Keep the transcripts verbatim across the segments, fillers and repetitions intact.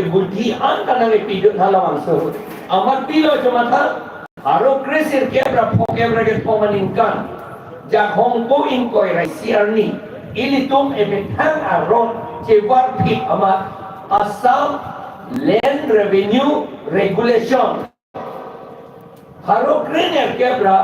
budhi an kanang epidun halabangso. Amat pilo chomatha, pharo kre sirkep ra phongokep ra kethom aningkan, Jakhong po ingkoi ra isi arni, ilitum emethang aron chevarphit amat Assam Land Revenue Regulation pharo kre nerkep ra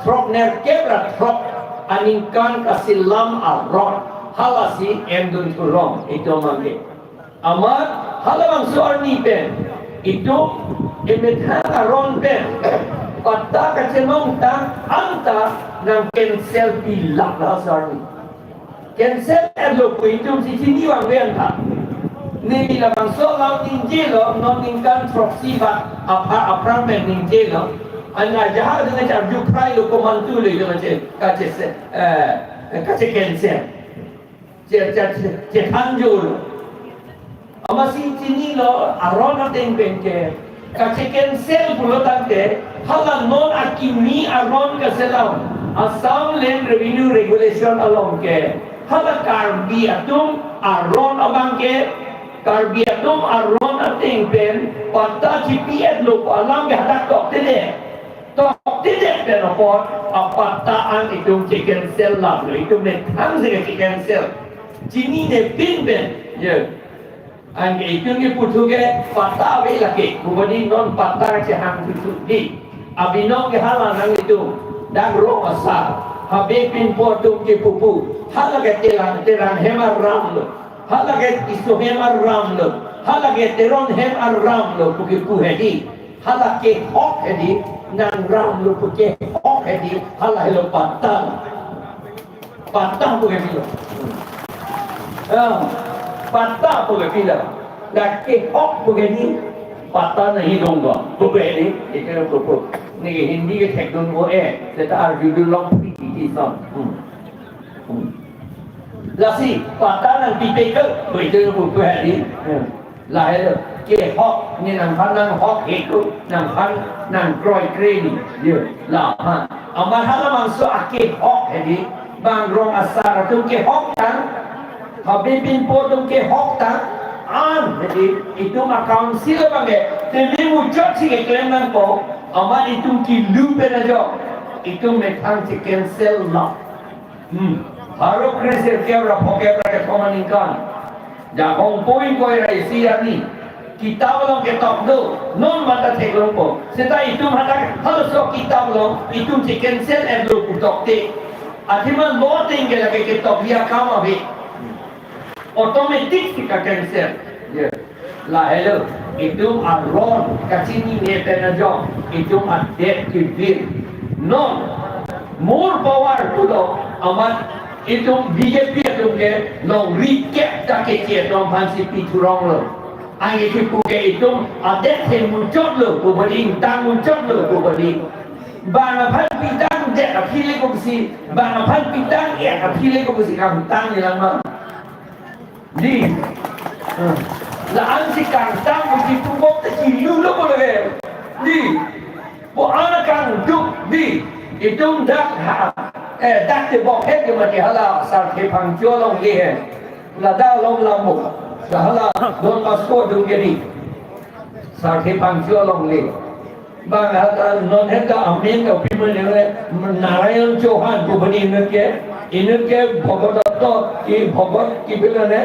throk nerkep ra throk aningkan kasilam aron halasi endun thulong itum abangke. Amat halabangso arni pen itum emethang aron pen patta kachenong tang anta nang cancel pilak la so arni. Cancel etlo pu itum si chini vangve anta. Neli labangso alam ningjelo, non ningkan throksi bak apha aphrang pen ningjelo. An ajahak dengan charju prai lo komantu lo itum kache, kache se, eh, kache cancel. Che, che, che, chethanjolo. Amatsi chinilo aron ateng pen ke kache cancel pulo tangte, hala non akimi aron kaselam Assam Land Revenue Regulation along ke hala Karbi atum aron abangke, Karbi atum aron ateng pen patta chipi etlo pu alam ke hadak toktedet. Toktedet pen apot apatta an itum che cancel laplo, itum methang si che cancel. Chinine pin pen, ye. Anke itum keputhu ke patta ave lake, pu bodi non patta chehang thuthudi. Abinong ke hala nanglitum, dak rong asar, habe pinpo atum kepupu, hala ke Terang, Terang hem aram lo, hala ke Tisso hem aram lo, hala ke Teron hem aram lo, pu kepu hedi. Hala kehok hedi, nang ram lo pu kehok hedi, hala helo patta. Patta pu ke pilo. Ah, patta pu ke pilo. La kehok pu ke ni, patta nahi dunga pu ke ni, itum pupu. Neke Hindi ke thekdun vo e, seta arjudun long phri iti son. Hmm. Hmm. Lasi, patta nangpipe ke, pu itum pupu hedi. Hmm. Lahelo, kehok ni nangphan nanghok heko, nangphan nangkroikre ni. Yo, laphan. Amat halabangso akehok hedi, bang rong asar atum kehok tang, habe pinpo atum kehok tang, an hedi, itum a-council abangke, teme muchot si keklem nangpo, amat itum kilu pen ajok, itum methang si cancel lo. Hmm. Pharo kre sirkep ra phongokep ra kethom aningkan. Jakhong po ingkoi ra isi arni. Kitab along ketok do. Non mata theklongpo. Seta itum hadak halaso kitab along itum che cancel etlo pu tokte. Athema law ateng ke lake ketok dia kam ave. Automatic si ka cancel. Ye. Lahelo, itum aron kachinine pen ajok, itum adet kevir. Non, more power pulo, amat itum B J P atum ke longri kep ta keche atum aphan si pithurong lo. Anke kipu ke itum adet he muchot lo pu bodi, tang muchot lo pu bodi. Bang aphan pitang det aphi le kosi, bang aphan pitang et aphi le kosi kangtang ni lang ma. Di. Hmm. La-an si kangtang uji tubok te kilu lo bole. Di. Bo ana kangduk di. Itum dak ha. Eh, dak te bok het ke mati hala Sarthe Phangcho along le he. Ladak along lambo. La hala Don Bosco adung ke di. Sarthe Phangcho along le. Bang hata non heta amen ka pimen ne Narayan Chauhan pu bani inut ke, inut ke Bhagavato ki Bhagat ki pilone,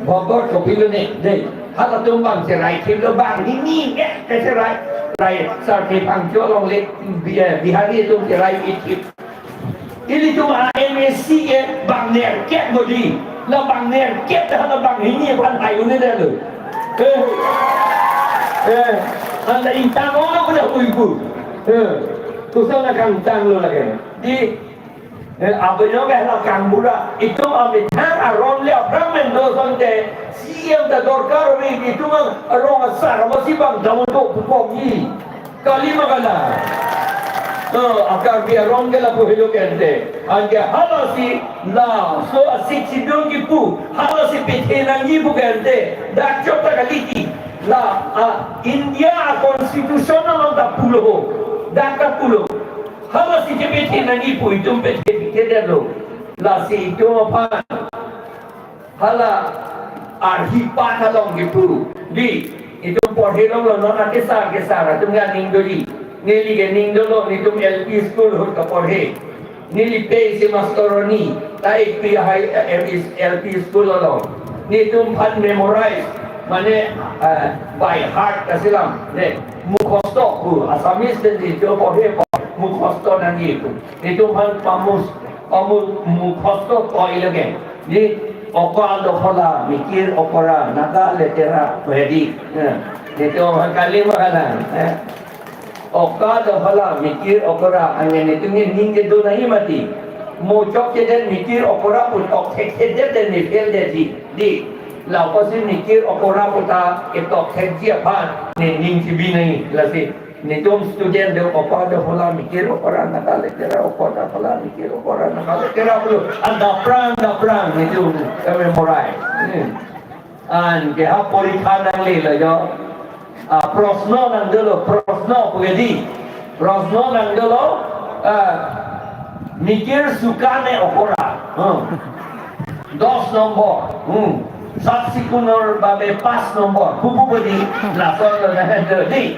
Bhagat ko pilone, de. Halatum bang cherai thip lo bang ni ni ke cherai. Rai Sarthe Phangcho along le Bi-, eh, Bihari atum cherai ithip. Ilitum a-M A C ke bang nerkep bodi. La bang nerkep dah la bang hini aphan hai un-edetlo. Eh. Eh. Anta ingtang ono kuda hui pu. Eh. Koson akangtang lo lake. Di, eh, abang ke la kangbura. Itum amethang aron le aphrang pen do asonte. C M ta dorkar ave itum arong asar amatsi bang daun do pu kopi. Kali ma kali. Oh, a-Karbi arong ke lapu helo kente. Anke halasi laso a-Sixth Schedule kipu, halasi pethe nangji pu kente. Dak chot ta kali ki. La, a, India a-constitution along ta pulo ho. Dak ta pulo. Halasi chepethe nangji pu itum pethe, pethe detlo. Lasi itum aphan hala arhi patta along kipu. Di, Itum porhe longlo, non akesar kesar atum ke aning doli. Neli ke ning dolo, netum L P school ahut kaporhe. Neli pe isi mastoroni, ta ik pi ahai, eh, L P school along. Netum aphan memorize, mane, eh, by heart kaselam. Ne, mukhosto pu, Assamese pen di jo porhe po, mukhosto nangji pu. Netum aphan pamus, pamu, mukhosto po ilage. Di, oka dophola, mikir okora, naka letera, pu hedi. Eh, netum aphan kali ma kalang, eh. Oka dophola, mikir okora, ange netum ke ning kedo nangji mati. Mo chokchedet mikir okora pu tokthekthedet ne fail detji. Di, la apotsi mikir okora pu ta ketokthekji aphan ne ning chibi nangji, lasi. Netum student de oka dophola, mikir okora, naka letera, oka dophola, mikir okora, naka letera pu. An daprang daprang netum ke memorize. Hmm. Anke ha porikha nanglelo jo. Ah, prosno nang dolo, prosno pu hedi. Prosno nang dolo, ah, mikir suka ne okora. Hmm. Dos nombor. Hmm. Sat sikunor babe pas nombor. Pupu bodi, lason lo na hedi.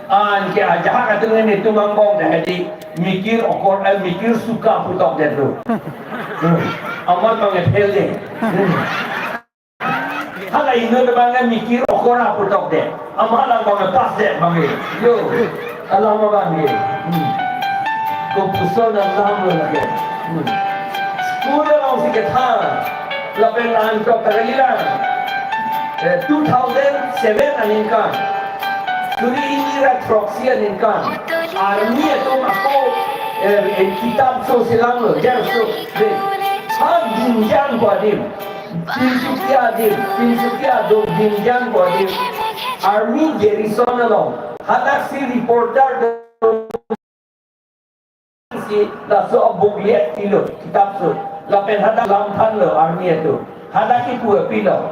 Anke ajahak atum netum angbong dah hedi. Mikir okor, eh, mikir suka pu tokdetlo. Hmm. Amat bang fail de. Hmm. Hala inut abang ke mikir okora pu tokdet. Amat lang bang pas det bang ke. Yo. Alam abang ke. Hmm. Kopuson alam lo lake. Hmm. School alongsi kethan. Lapen anchot ta kalilang. Eh, two thousand seven aningkan. Suri hini ra throksi aningkan. Army atum ako, eh, eh, kitap so selamlo. Jar so. De. Ha Ginjan pu adim. Tinsukia adim, Tinsukia do Ginjan pu adim. Army garrison along. Hadaksi reporter do si laso booklet pilo, kitap so. Lapen hadak lamthanlo army atum. Hadak kipu pilo.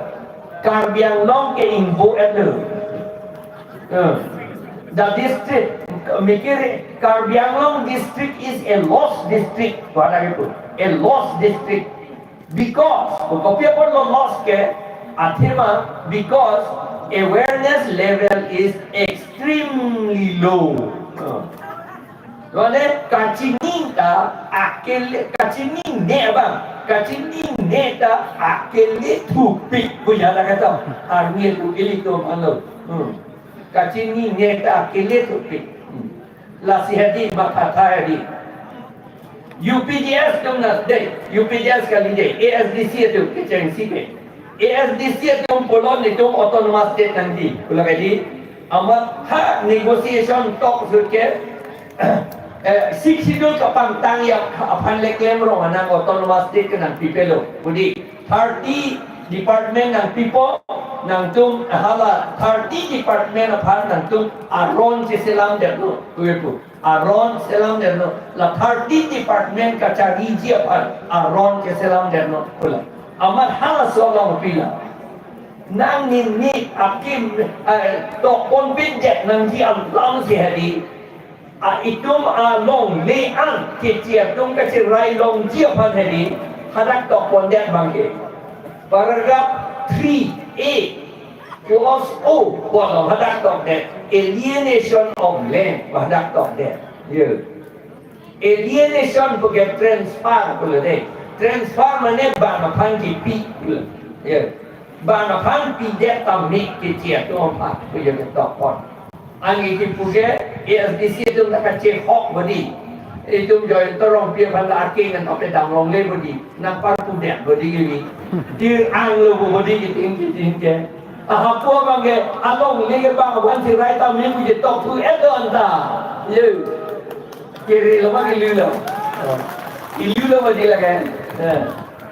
Karbi Anglong ke ingvo etlo. Eh. The district, mikir Karbi Anglong district is a lost district. Pu hadak kipu. A lost district. Because, kopi apotlo lost ke, athema, because awareness level is extremely low. Mane, kachini ta akele, kachinine abang, kachinine ta akele thupik, punya la kata, army atum, elite atum alo. Hmm. Kachinine ta akele thupik. Hmm. Lasi hedi mathatha hedi. U P D S atum na, de, U P D S kali de, A S D C atum kechengsi ke. A S D C atum pulo netum autonomous state nangji. Pulo kali, amat ha negotiation talk ahut ke, eh, Sixth Schedule kapangtangji aphan le klemrong anang autonomous state ke nangpipelo. Pudi thirty department nangpipo, nangtum hala thirty department aphan nangtum aron cheselamdetlo, pu pu. Aron selamdetlo, la thirty department kachariji aphan aron cheselamdetlo, pu la. Amat halaso along pilo. Nang nini akim, eh, tokpon pindet nangji alamsi hedi. A itum alongle an keche atum kacherai longji aphan hedi, hadak tokpondet abang ke. Paragraph three A, clause O, pu along hadak tokdet. Alienation of land, pu hadak tokdet. Ye. Alienation pu ke transfer pulo de. Transfer mane bang aphan kipi pulo. Ye. Bang aphan pidet tame keche atum aphan pu ye tokpon. Anke kipu ke A S D C atum ta kachehok bodi. Itum Jayanta Rongpi aphan ta aking an ope damlongle bodi. Nangpar pudet bodi gini. Tir anglo bodi kiting kiting ke. Aha pu abang ke alongle ke bang aphan cherai tame pu ye tokthu-et do anta. Ye. Kiri lo ma kilu lo. Kilu lo bodi lake. Eh.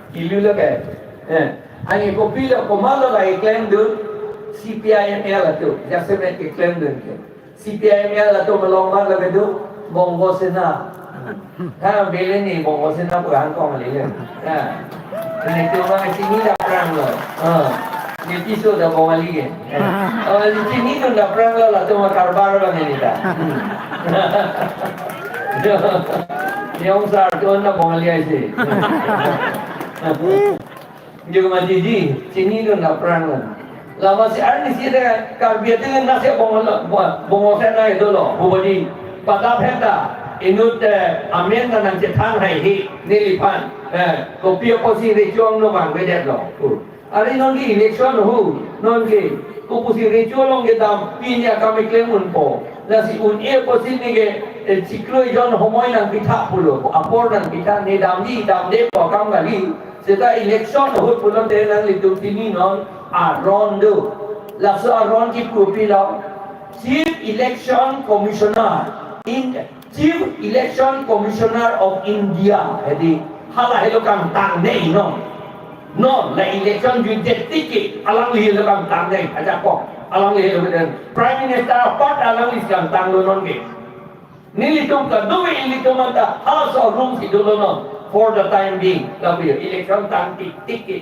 Kilu lo ke. Eh. Anke kopilo komatlo lake klemdun, C P I M L atum, jasemet keklemdun ke. C P I M L atum along matlo kedo, Bongo Sena. Ha, bele ni Bongo Sena pu hangkong lele. Ha. Netum abang chinine aphrang lo. Ha. Netiso ta Bongali ke. Ha. Oh, chinidun aphrang lo latum karbar abang ini ta. Hmm. Nyong sar tu na Bongali aisi. Jumati ji, chinidun aphrang lo. Lama si arni si de Karbi ati na si bongo, bongo se na idolo, bubadi. Pada pheta, inut, eh, amen na nang chethan hai hi, neliphan, eh, kopi apotsi recho angno bang bedet lo. Uh. Ari non ke election hu, non ke, kopusi recho along kedam, pini akam keklem unpo. Lasi un-e apotsi neke, eh, chiklo ejon homoi nang pitha pulo, apor nang pitha ne damji, damde po akam kali. Seta election ahut pulote nanglitum pini non aron do. Laso aron kipu pilo. Chief Election Commissioner in, Chief Election Commissioner of India. Hedi hala helo kangtang ne non. Non la election jui jetik ke alangli helo kangtang ne. Ajak ko alangli helo ke Prime Minister apart alangli kangtanglo non ke. Nelitum kadokave ilitum anta halaso arum si dolo non for the time being. Lapu election tang tik tik ke.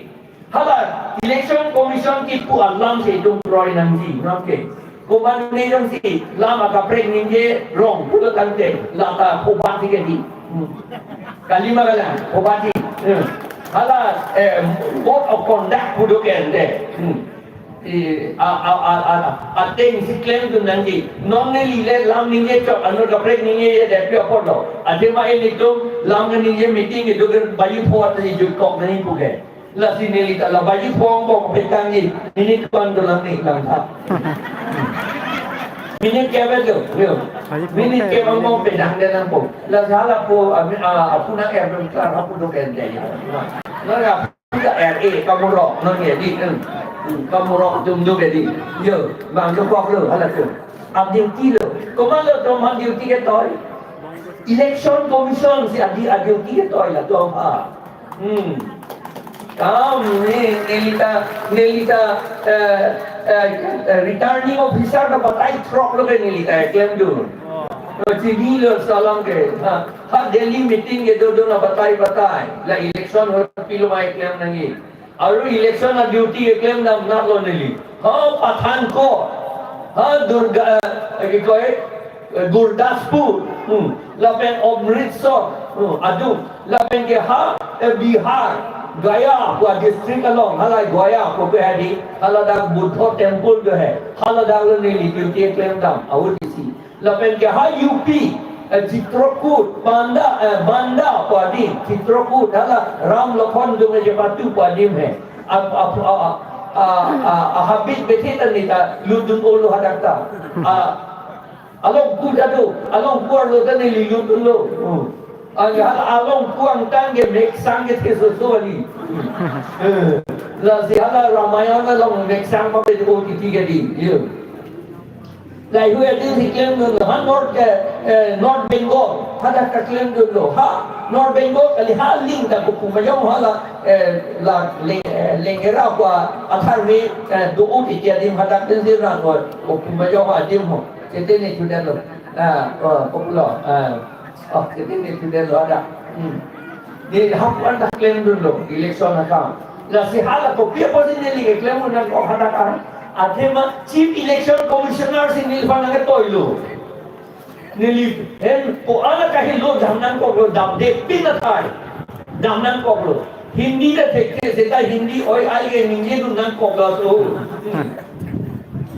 Hala Election Commission kipu alam si itum kroi nangji, non ke. Komat ne jongsi lam akaprek ningje wrong pulo tangte, lata phobat si kedi. Hmm. Kalima kalang, phobat si. Hmm. Hala, eh, code of conduct pu do ke ante. Hmm. Eh, a, a, a, a, a, ateng si klemdun nangji. Non neli le lam ningje chok, anut kaprek ningje ye de pio apotlo. Athema ilitum lam ningje meeting itu ke bayu pho ata jut kok nangji pu ke. Lasi neli ta la baji phong bok petang ji. Minit kwan dolang ni lang tha. Minit kebe do, yo. Baji phong Minit ke kebe bang bok petang de nang po. Lasi hala po, ami, a, apu nang kebe klar apu do kente ya. Na ya, kita R A, kamu rok, non ya di, em. Hmm, kamu rok jum do ke di. Yo, bang do kok lo, hala tu. Up duty lo. Komat lo, tom up duty ke toi. Election Commission si adi up duty ke toi la, tom ha. Hmm. Kam ni, nelita, nelita, eh, eh, eh, returning officer na batai throk lo ke nelita, eh, klem dun. Oh, chini lo salam ke. Ha, ha Delhi meeting ke do do na batai batai. La election ho pilo mai klem nangji. Aru election a duty ke klem dam na lo neli. Ha Pathankot. Ha Durga, eh, ke koi, eh, Gurdaspur, hmm, lapen Amritsar, hmm, adung, lapen ke ha, eh, Bihar, Gaya, pu district along, hala Gaya, pu pe hadi, hala dak Buddha temple do hai, hala dak lo neli duty klem dam, ahut isi. Lapen ke ha U P, eh, Chitrakoot, Banda, eh, Banda, pu adim, Chitrakoot, hala Ram Lakhon dung aja patu pu adim hai. A, a, a, a, a, a habit bethe ta neta, lutdun olo hadak ta. A, Along ku jadu, along ku arlo ta neli lutdun lo. Hmm. Ang hala along ku angtan ke meksang ke thesoso ali. Hmm. Eh, lasi hala Ramayana along meksang pape O T T ke di. Yo. Lahai hui adi si klemdun lo. Ha North ke, eh, North Bengal. Hadak ta klemdun lo. Ha North Bengal kali ha ling ta ko pu majong hala, eh, la leng, eh, lengera ko athar me, eh, do O T T adim hadak den si ran ko pu majong adim ho. Chete ne chudet lo. Ah, oh, populo. Ah, oh, chete ne chudet lo ada. Hmm. Di hapu anta klemdun lo, election akam. Lasi hala kopi apotsi neli keklem un nangkok hadak an. Athema Chief Election Commissioner si neliphan nangketoi lo. Neli, hen, ko-an akahelo dam nangkok lo, damde pin athai. Dam nangkok lo. Hindi ta thekthe seta Hindi oi ai ke ningje dun nangkok lo so. Hmm.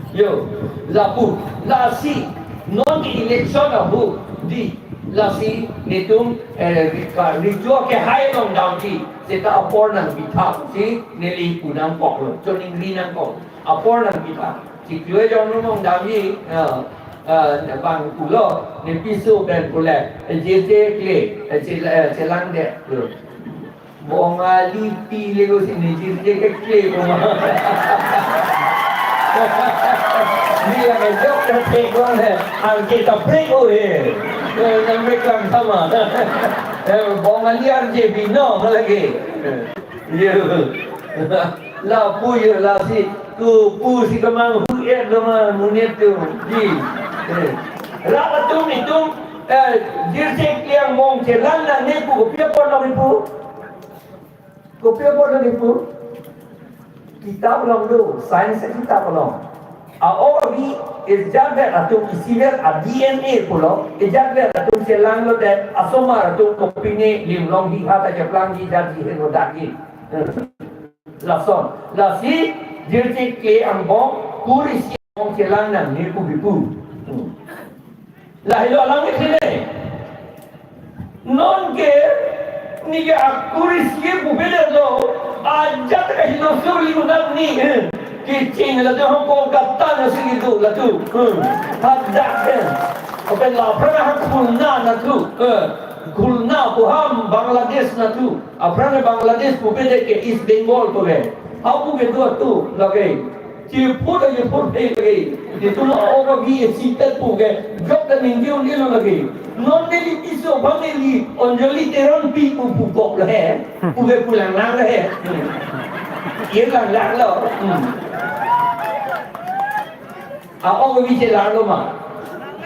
Yo, lapu, lasi, non ke election ahut di, lasi, netum, eh, rika, recho kehai along damji, seta apor nangpitha si, neli pu nangkok lo, choningri nangkok. Apor nangpitha. Chiklo ejon along damji, eh, eh, bang pulo, ne piso pen pule, eh, jirje kle, eh, chel-, eh, chelangdet lo. Bongali pi le ko si ne jirje kekle ko ma. Ni la ke jok ta thek ko le, arje ta prek o he. Eh, nang mek lang sama. Eh, Bongali arje pi no lagi. Eh, ye. Lapu ye lasi, tu pu si kemang hu et kemang monit tu. Di. Eh. Rat atum itum, eh, jirje kle among chelang nang ne pu kopi apot nang pu. Kopi apot nang pu. Kitab along do, science kitab along. A-o avi ejatvet atum isivet a-D N A pulo, ejatvet atum chelang lote, asomar atum kopine lim longji, ha ta cheplangji, jatji, heno dakji. Hmm. Lason, lasi, Jirche ke angbong, kur isi angbong chelang nangne pu kipu. Hmm. Lahelo alam ke thile. Non ke neke akur isi ke pupe detlo, ajat ke hilo sur li unat ni, eh. Kecheng latu ho Kolkata na sigi do latu. Hmm. Hadak, eh. Open la aphrang ha Khulna natu. Eh. Khulna pu ha Bangladesh natu. Aphrang Bangladesh pupe det ke East Bengal pupe. Hapu ke do tu lake. Chiphu ta chiphu thei lake. Itum a-ok avi isi tet pu ke jok ta ningje un-elo lake. Non neli piso abang neli Anjali Teronpi pu pu kok lo he. Pu ke pu lang lang lo he. Ye lang lang lo. Hmm. A-ok avi chelar lo ma.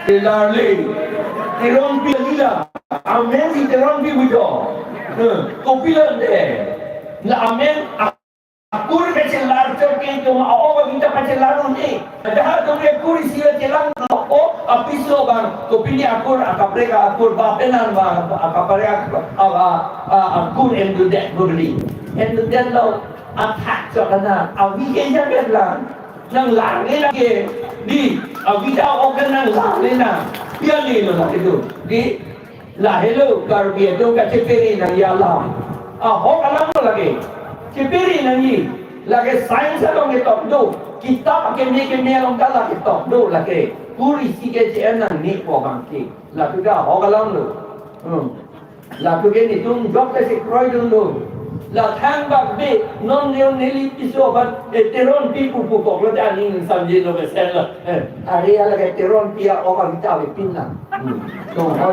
Chelar le. Teronpi lila. Amen si Teronpi bujo. Hmm. Kopilo de. La amen a- akur kachelar chot ke itum a-ok avi ta pachelar un-e. Dah atum ke kur isi chelang lo ko apiso abang. Kopine akur akaprek akur ba penan ba akaprek ak-, a, a, a, akur endudet burli. Endudet lo athak chot ana avi ke jaget lang. Nang lang le lake di avi ta ok nang lang le na. Pia le lo lake do. Di Lahelo Karbi atum kachepere nangji alam. Ahok alam lo lake. Chepere nangji. Lake science along ketok do. Kitab akeme keme along ta lake tok do lake. Kur isi ke che-en nangne pu abang ke. Lake ahok alam lo. Hmm. Lake netum jok ke si kroidun do. La thangbak be non neo neli piso abang, eh, Teronpi pu pu kok lo ta aning samji lo mesen lo. Eh, are lake Teronpi a-ok avi ta avepin lang. Hmm. Tong ho